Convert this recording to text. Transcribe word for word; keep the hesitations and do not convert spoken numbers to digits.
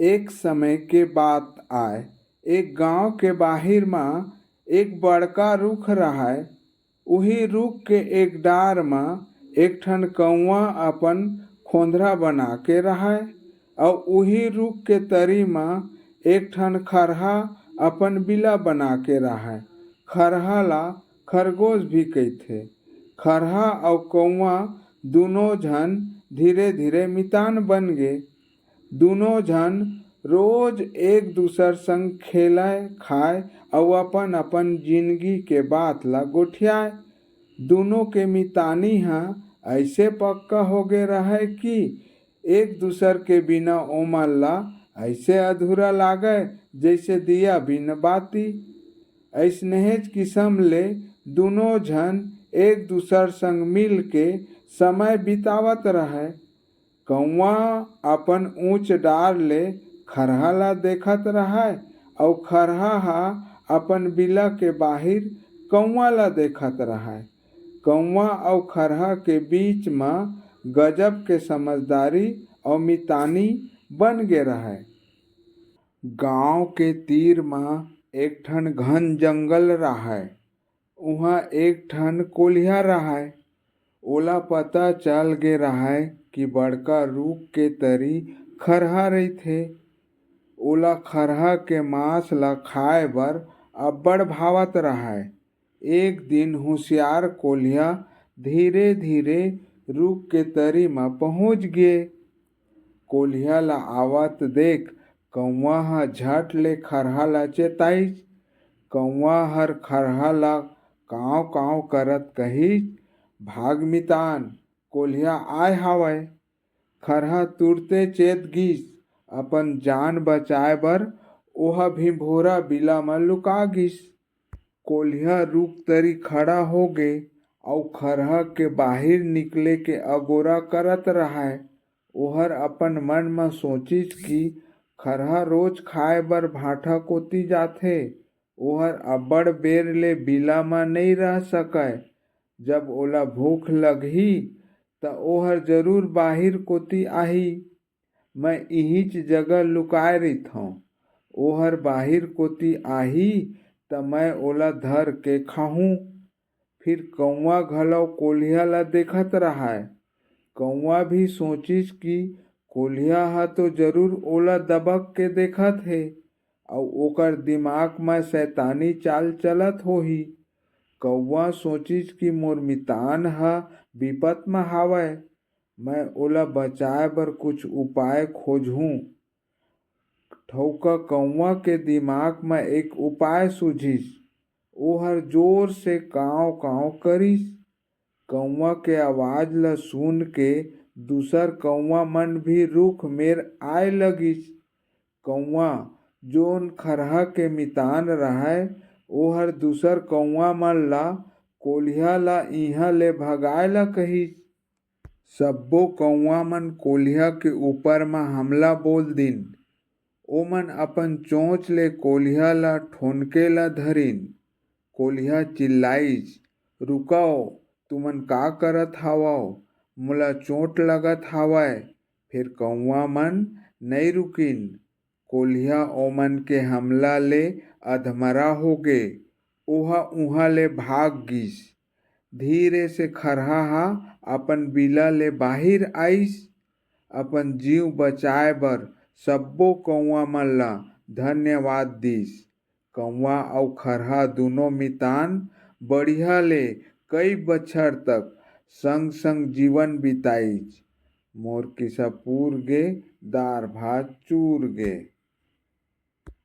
एक समय के बात आय, एक गांव के बाहिर म एक बड़का रूख रहय। उही रूख के एक डार म एक ठन कौआ अपन खोंधरा बना के रहय, अउ उही रूख के तरी म एक ठन खरहा अपन बिला बना के रहय। खरहा ला खरगोश भी कहिथे। खरहा अउ कौआ दूनों झन धीरे-धीरे मितान बन गे। दूनों झन रोज एक दूसर संग खेलय, खाय अउ अपन-अपन जिनगी के बात ला गोठियाय। दूनों के मितानी ह अइसे पक्का होगे रहय कि एक दूसर के बिना ओमन ला अइसे अधूरा लागय, जइसे दिया बिन बाती। अइसनेच किसम ले दूनों झन एक दूसर संग मिल के समय बितावत रहय। कौआ अपन ऊंच डार ले खरहा ला देखत रहय, अउ खरहा ह अपन बिला के बाहिर कौआ ला देखत रहय। कौआ अउ खरहा के बीच म गजब के समझदारी अउ मितानी बन गे रहय। गांव के तीर म एक ठन घन जंगल रहय। उहां एक ठन कोलिहा रहय। ओला पता चल गे रहय कि बड़का रूख के तरी खरहा रहिथे। ओला खरहा के मांस ला खाय बर अब्बड़ भावत रहय। एक दिन हुसियार कोलिहा धीरे-धीरे रूख के तरी म पहुंच गे। कोलिहा ला आवत देख कौआ ह झट ले खरहा ला चेताइस। कौआ हर खरहा ला कांव-कांव करत कहिस, "भाग मितान, कोलिहा आय हावय।" खरहा तुरते चेत गिस, अपन जान बचाय बर ओहा भिंभोरा बिला म लुका गिस। कोलिहा रूख तरी खड़ा होगे अउ खरहा के बाहिर निकले के अगोरा करत रहय। ओहर अपन मन म सोचिस कि खरहा रोज खाय बर भाठा कोती जाथे, ओहर अब्बड़ बेर ले बिला म नइ रह सकय। जब ओला भूख लगही, त ओहर जरूर बाहिर कोती आही। मैं इहींच जगह लुकाय रहिथंव। ओहर बाहिर कोती आही, त मैं ओला धर के खाहूं। फिर कौआ घलव कोलिहा ला देखत रहय। कौआ भी सोचिस कि कोलिहा ह तो जरूर ओला दबक के देखत हे, अउ ओकर दिमाग म सैतानी चाल चलत होही। कौआ सोचिस कि मोर मितान ह बिपत म हावय, मैं ओला बचाय बर कुछ उपाय खोजहूं। ठउका कौआ के दिमाग म एक उपाय सूझिस। ओहर जोर से कांव-कांव करिस। कौआ के आवाज ल सुन के दूसर कौआ मन भी रूख मेर आय लगिस। कौआ, जोन खरहा के मितान रहय, ओहर दूसर कौआ मन ला कोलिहा ला इहां ले भगाय ला कहिस। सब्बो कौआ मन कोलिहा के ऊपर म हमला बोल दिन। ओमन अपन चोंच ले कोलिहा ला ठोनके ला धरिन। कोलिहा चिल्लाइस, "रुकव, तुमन का करत हावव? मोला चोट लगत हावय।" फेर कौआ मन नइ रुकिन। कोलिहा ओमन के हमला ले अधमरा होगे। ओहा उहां ले भाग गिस। धीरे से खरहा ह अपन बिला ले बाहिर आइस। अपन जीव बचाय बर सब्बो कौआ मन ला धन्यवाद दिस। कौआ अउ खरहा दूनों मितान बढ़िया ले कई बछर तक संग-संग जीवन बिताइच। मोर किस्सा पूर गे, दार भात चूर गे।